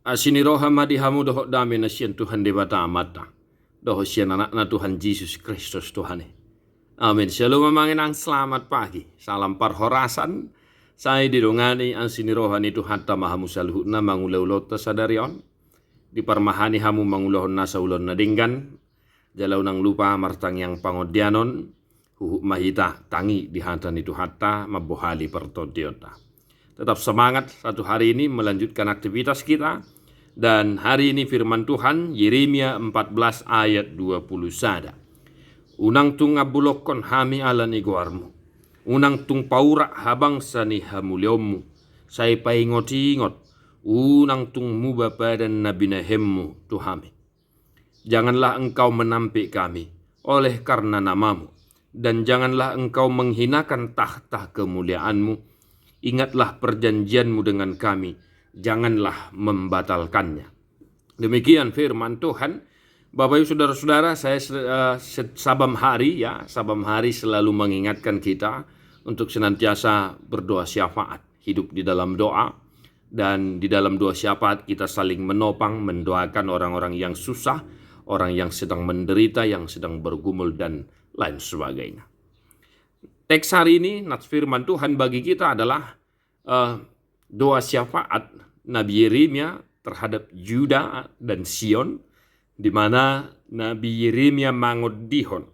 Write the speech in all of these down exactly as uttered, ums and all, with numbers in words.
Asi ni roha ma di hamu dohot dame na sian Tuhan Debata Amanta, dohot sian Anakna Tuhan Jesus Kristus Tuhan i. Amin. Shalom amang inang, selamat pagi. Salam parhorasan. Sai didongani asi ni roha ni Tuhanta ma hamu saluhutna mangula ulaonta sadari on. Diparmahani hamu mangulahon nasa ulaon na denggan. Jala unang lupa martangiang pangondianon, huhut ma hita tangi di hata ni Tuhanta, mambohali partondionta. Tetap semangat, satu hari ini melanjutkan aktivitas kita. Dan hari ini firman Tuhan, Yeremia empat belas ayat dua puluh sada. Unang tung ambulongkon hami ala ni goarmu. Unang tung paurak habangsa ni hamuliaonmu. Sai paingot-ingot, unang tung muba padan na binahenmu tu hami. Janganlah engkau menampik kami oleh karena namamu, dan janganlah engkau menghinakan tahta kemuliaanmu. Ingatlah perjanjianmu dengan kami, janganlah membatalkannya. Demikian firman Tuhan. Bapak Ibu Saudara-saudara, saya se-, eh, se-, sabam hari ya, sabam hari selalu mengingatkan kita untuk senantiasa berdoa syafaat, hidup di dalam doa. Dan di dalam doa syafaat kita saling menopang, mendoakan orang-orang yang susah, orang yang sedang menderita, yang sedang bergumul, dan lain sebagainya. Teks hari ini, nats firman Tuhan bagi kita adalah, eh, doa syafaat Nabi Yeremia terhadap Yuda dan Sion, di mana Nabi Yeremia mangondihon,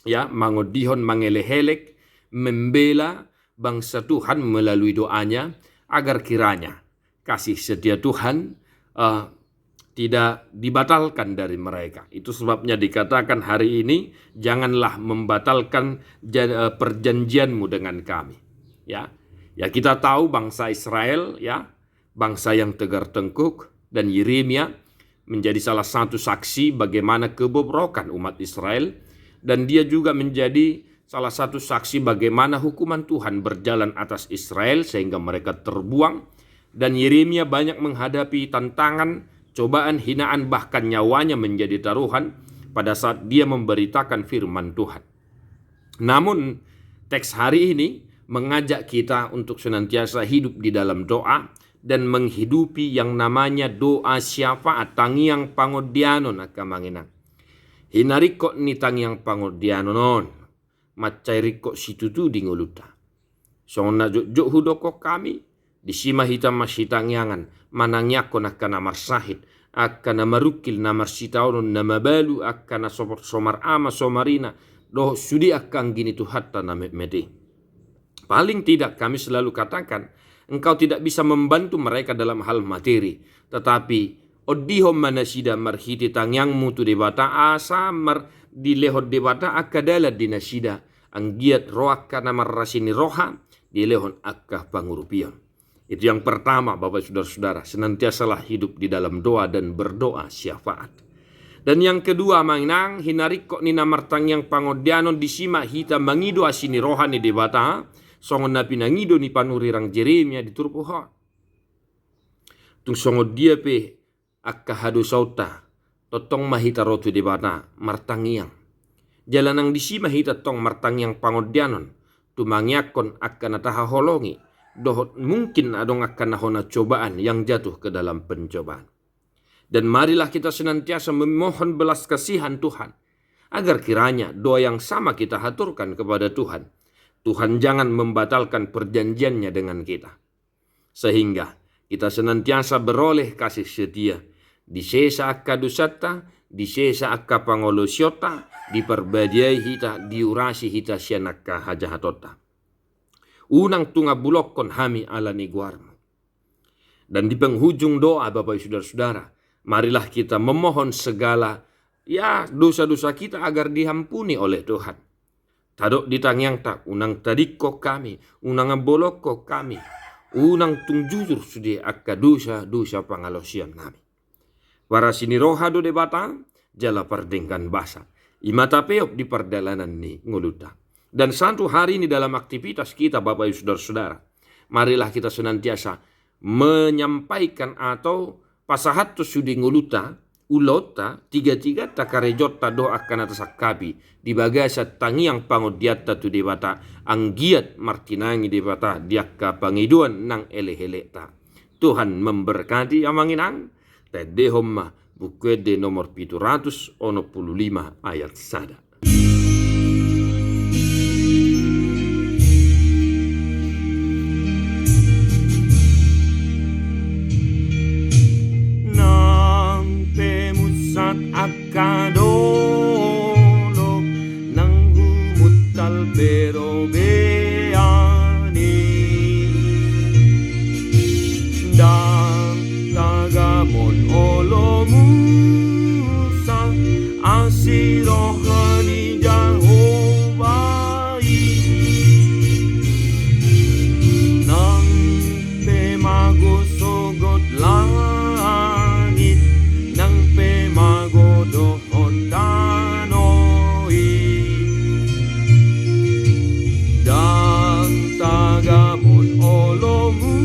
ya, mangondihon, mangelekelek, membela bangsa Tuhan melalui doanya, agar kiranya kasih setia Tuhan, eh, tidak dibatalkan dari mereka. Itu sebabnya dikatakan hari ini, janganlah membatalkan ja-, eh, perjanjianmu dengan kami. Ya. Ya, kita tahu bangsa Israel, ya, bangsa yang tegar tengkuk, dan Yeremia menjadi salah satu saksi bagaimana kebobrokan umat Israel, dan dia juga menjadi salah satu saksi bagaimana hukuman Tuhan berjalan atas Israel sehingga mereka terbuang, dan Yeremia banyak menghadapi tantangan, cobaan, hinaan, bahkan nyawanya menjadi taruhan pada saat dia memberitakan firman Tuhan. Namun, teks hari ini mengajak kita untuk senantiasa hidup di dalam doa dan menghidupi yang namanya doa syafaat, tangiang pangondianon, angka amang inang. Hinaringkot ni tangiang pangondianon on, mansai ringkot situtu di ngolunta. Songon na jotjot hudokkon hami, disi ma hita masitangiangan, manangiangkon angka na marsahit, angka na marungkil, na marsitaonon, na mabalu, angka na somar, somar ama, somar ina, dohot sude angka anggi ni Tuhanta na metmet i. Paling tidak kami selalu katakan, engkau tidak bisa membantu mereka dalam hal materi, tetapi ondihon ma nasida marhite tangiangmu tu Debata, asa mar-, dilehon Debata angka dalan di nasida, anggiat ro angka na marasi ni roha, dilehon angka pangurupion. Itu yang pertama, Bapak Saudara-saudara, senantiasalah hidup di dalam doa dan berdoa syafaat. Dan yang kedua, amang inang, hinaringkot ni na martangiang pangondianon, disi ma hita mangido asi ni roha ni Debata, songon na pinangido ni panurirang Yeremia di turpuk on. Tung songon dia pe angka hadosaonta, tongtong ma hita ro tu Debata martangiang. Jala nang disi ma hita tong martangiang pangondianon, tumangiangkon angka na tahaholongi, dohot mungkin adong angka na hona cobaan yang jatuh ke dalam pencobaan. Dan marilah kita senantiasa memohon belas kasihan Tuhan, agar kiranya doa yang sama kita haturkan kepada Tuhan, Tuhan jangan membatalkan perjanjiannya dengan kita. Sehingga kita senantiasa beroleh kasih setia, disesa angka dosanta, disesa angka pangolosionta, diparbadiai hita, diurasi hita sian angka hajahatonta. Unang tung ambulongkon hami ala ni goarmu. Dan di penghujung doa, Bapak Saudara-saudara, marilah kita memohon segala, ya, dosa-dosa kita agar diampuni oleh Tuhan. Tadok di tangiangta, unang tadingkon hami, unang ambolongkon hami, unang tung jujur sude angka dosa-dosa pangalaosion nami. Parasi ni roha do Debata, jala pardenggan basa. I ma tapeop di pardalanan ni ngolunta. Dan satu hari ini dalam aktivitas kita, Bapak Ibu Saudara-saudara, marilah kita senantiasa menyampaikan atau pasahathon sude ngolunta, ulaonta, tiga-tiganta karejonta dohot angka na tasangkapi di bagasan tangiang pangondianta tu Debata, anggiat martinangi Debata di angka pangidoan nang elekelekta. Tuhan memberkati, amang inang. Taendehon ma Buku Ende nomor pitu ratus onom pulu lima ayat sada. Nang pe musat angka dolok, nang humuntal pe robean i, ndang tagamon olomu sa, asi roha ni Jahowa i. Nang pe mago sogot langit, nang pe mago dohot tano i, ndang tagamon olomu